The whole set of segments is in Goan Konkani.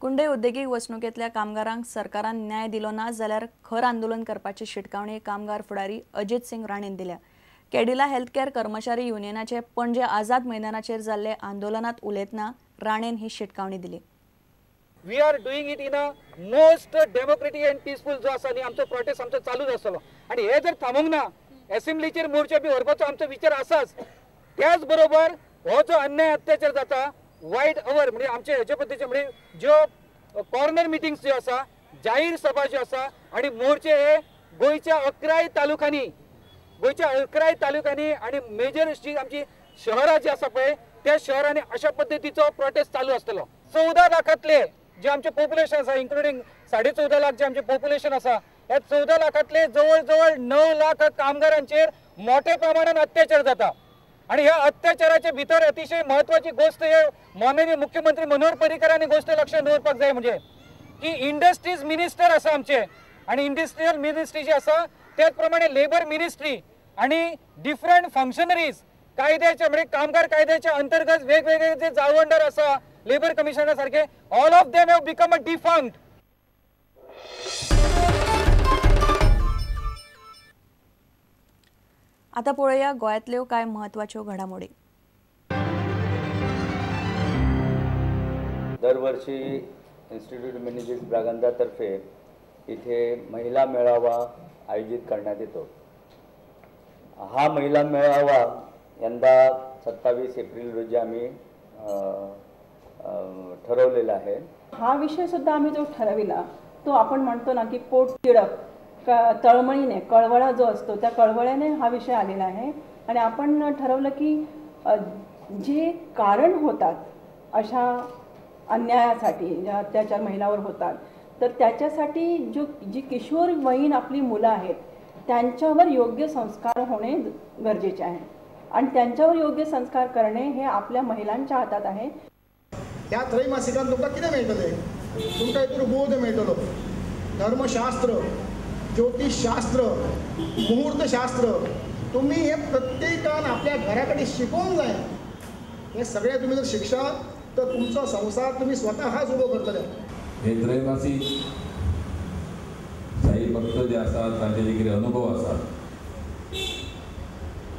कुंडय उद्देगीक वसणुकेंतल्या कामगारांक सरकारान न्याय दिलो ना जाल्यार खर आंदोलन करपाची शिटकावणी कामगार फुडारी अजित सिंग राणेन दिल्या. केडिला हेल्थकेअर कर्मचारी युनियनाचे पणजे आझाद मैदानाचेर जाल्ले आंदोलनात उलयतना राणेन ही शिटकावणी दिली. We are doing it in a most democratic and peaceful जो आसा न्ही आमचो प्रोटेस्ट आमचो चालूच आसतलो आनी हे जर थांबूंक ना एसेंब्लीचेर मोर्चा बी व्हरपाचो आमचो विचार आसाच. त्याच बरोबर हो जो अन्याय अत्याचार जाता वायट our म्हणजे आमचे हेचे पद्दतीचे म्हणजे ज्यो कॉर्नर मिटिंग्स ज्यो आसा, जाहीर सभा ज्यो आसा आनी मोर्चे हे गोंयच्या 11 तालुक्यांनी, गोंयच्या 11 तालुक्यांनी आनी मेजर जी आमची शहरां जी आसा पळय त्या शहरांनी अशा पद्दतीचो प्रोटेस्ट चालू आसतलो. 14 लाखांतले जे आमचे पॉप्युलेशन आसा इन्क्लुडींग 14.5 लाख जे आमचे पॉप्युलेशन आसा ह्या 14 लाखांतले जवळ जवळ 9 लाख कामगारांचेर मोठ्या प्रमाणात अत्याचार जाता आणि ह्या अत्याचाराच्या भितर अतिशय महत्वाची गोष्ट हे माननीय मुख्यमंत्री मनोहर पर्रीकरांनी गोष्ट लक्षात दवरपाक जाय म्हणजे की इंडस्ट्रीज मिनिस्टर आसा आमचे आणि इंडस्ट्रियल मिनिस्ट्री जी आसा त्याच प्रमाणे लेबर मिनिस्ट्री आणि डिफरंट फंक्शनरीज कायद्याच्या म्हणजे कामगार कायद्याच्या अंतर्गत वेगवेगळे जे जाळवणदार आसा लेबर कमिशनर सारखे all of them have become a defunct. आता पळोवया गोंयांतल्यो कांय म्हत्वाच्यो घडामोडी. दरवर्षी इन्स्टिट्यूट मिनेझिस ब्रागांझातर्फे इथे महिला मेळावा आयोजित करण्यात येतो. हा महिला मेळावा यंदा 27 एप्रिल रोजी आम्ही ठरवलेला आहे. हा विषय सुद्धा आम्ही जो ठरविला तो आपण म्हणतो ना की पोट तिडक तळमळीने कळवळा जो असतो त्या कळवळ्याने हा विषय आलेला आहे. आणि आपण ठरवलं की जे कारण होतात अशा अन्यायासाठी ज्या अत्याचार महिलांवर होतात तर त्याच्यासाठी जी किशोरवयीन आपली मुलं आहेत त्यांच्यावर योग्य संस्कार होणे गरजेचे आहे आणि त्यांच्यावर योग्य संस्कार करणे हे आपल्या महिलांच्या हातात आहे. ह्या त्रैमासिकान तुमकां कितें मेळटलें? तुमकां हितून बोध मेळटलो, धर्मशास्त्र, ज्योतिषशास्त्र, मुहूर्तशास्त्र. तुम्ही हे प्रत्येकान आपल्या घरा कडेन शिकोवंक जाय. हे सगळें तुमी जर शिकशात तर तुमचो संवसार तुमी स्वतःच उबो करतले. हे त्रैमासीक साई भक्त जे आसात तांचे जे कितें अनुभव आसात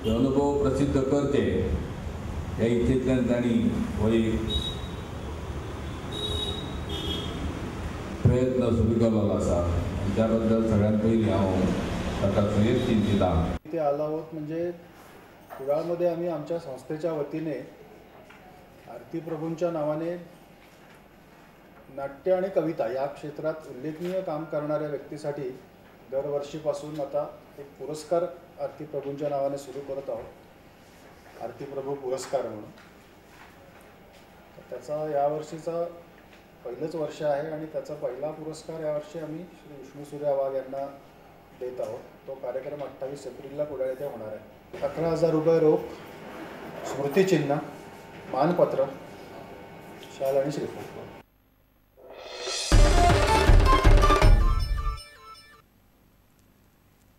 ते अनुभव प्रसिद्ध करचे ह्या इच्छेंतल्यान तांणी हो एक प्रयत्न सुरू केलेलो आसा. त्याबद्दल सगळ्यात पयलीं हांव ताका सुयेस दिता. इथे आलो आहोत म्हणजे कुडाळमध्ये आम्ही आमच्या संस्थेच्या वतीने आरती प्रभूंच्या नावाने नाट्य आणि कविता या क्षेत्रात उल्लेखनीय काम करणाऱ्या व्यक्तीसाठी दरवर्षीपासून आता एक पुरस्कार आरती प्रभूंच्या नावाने सुरू करत आहोत, आरती प्रभू पुरस्कार म्हणून. त्याचा यावर्षीचा पहिलंच वर्ष आहे आणि त्याचा पहिला पुरस्कार यावर्षी आम्ही श्री विष्णू सूर्या वाघ यांना देत आहोत. तो कार्यक्रम 28 एप्रिलला कुडाळ येथे होणार आहे. 11,000 रुपये रोख, स्मृतिचिन्ह, मानपत्र, शाल आणि श्रीफळ.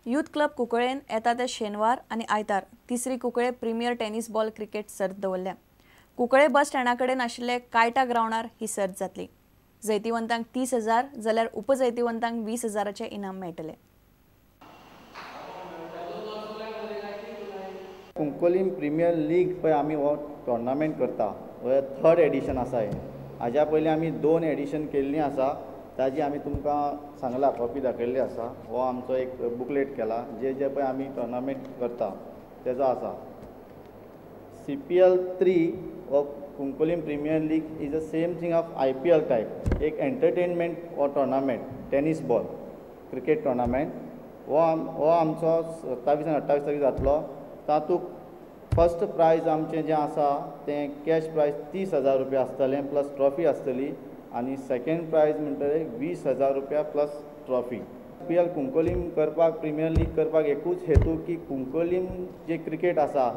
यूथ क्लब कुंकळेन येता ते शेनवार आनी आयतार तिसरी Cuncolim premier tennis ball cricket सर्त दवरल्या. कुंकळे बस स्टँडा कडेन आशिल्ले कायटा ग्रावंडार ही सर्त जातली. जैतिवंतांक 30,000 जाल्यार उपजैतिवंतांक 20,000 इनाम मेळटले. कुंकोलीम प्रिमियर लीग पळय आमी हो टोर्नामेंट करता, हो थर्ड एडिशन आसा. हें हाज्या पयलीं आमी 2 एडिशन केल्लीं आसा, ताजी आमी तुमकां सांगला, कॉपी दाखयल्ली आसा. हो आमचो एक बुकलेट केला जे जे पळय आमी टोर्नामेंट करता तेजो आसा. CPL 3 हो Cuncolim premier league is a same thing of IPL type, एक एंटरटेनमेंट हो tournament, tennis ball cricket tournament. हो आमचो 27 आनी 28 तारीख जातलो. तातूंत फर्स्ट प्रायज आमचें जें आसा तें कॅश प्रायज 30,000 रुपया आसतलें प्लस ट्रॉफी आसतली आनी सेकेंड प्रायज म्हणटलें 20,000 रुपया प्लस ट्रॉफी. IPL Cuncolim करपाक, प्रिमियर लीग करपाक एकूच हेतू की कुंकोलीम जे क्रिकेट आसा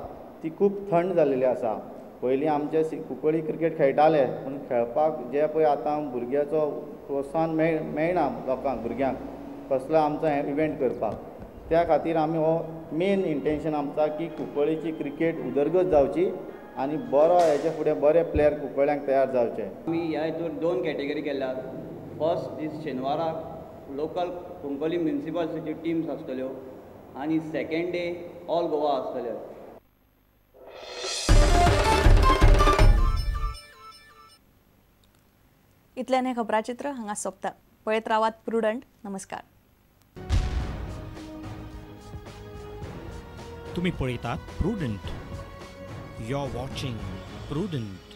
ती खूब थंड जाल्लेली आसा. पयलीं आमचे कुंकळी क्रिकेट खेळटाले पूण खेळपाक जे पळय आतां भुरग्याचो प्रोत्साहन मेळना लोकांक, भुरग्यांक कसलो आमचो इव्हेंट करपाक. त्या खातीर आमी हो मेन इंटेन्शन आमचा की कुंकळीची क्रिकेट उदरगत जावची आनी बरो हेजे फुडें बरे प्लेयर कुंकळ्यांक तयार जावचे. आमी ह्या हितूर 2 कॅटेगरी केल्यात. फर्स्ट दीस शेनवाराक लोकल कुंकळ्ळी म्युनिसिपालिटीच्यो टिम्स आसतल्यो आनी सेकेंड डे ऑल गोवा आसतल्यो. इतल्यान हें खबराचित्र हांगा सोंपता. पळयत रावात प्रुडंट. नमस्कार. तुम्ही पळयतात Prudent. You are watching Prudent.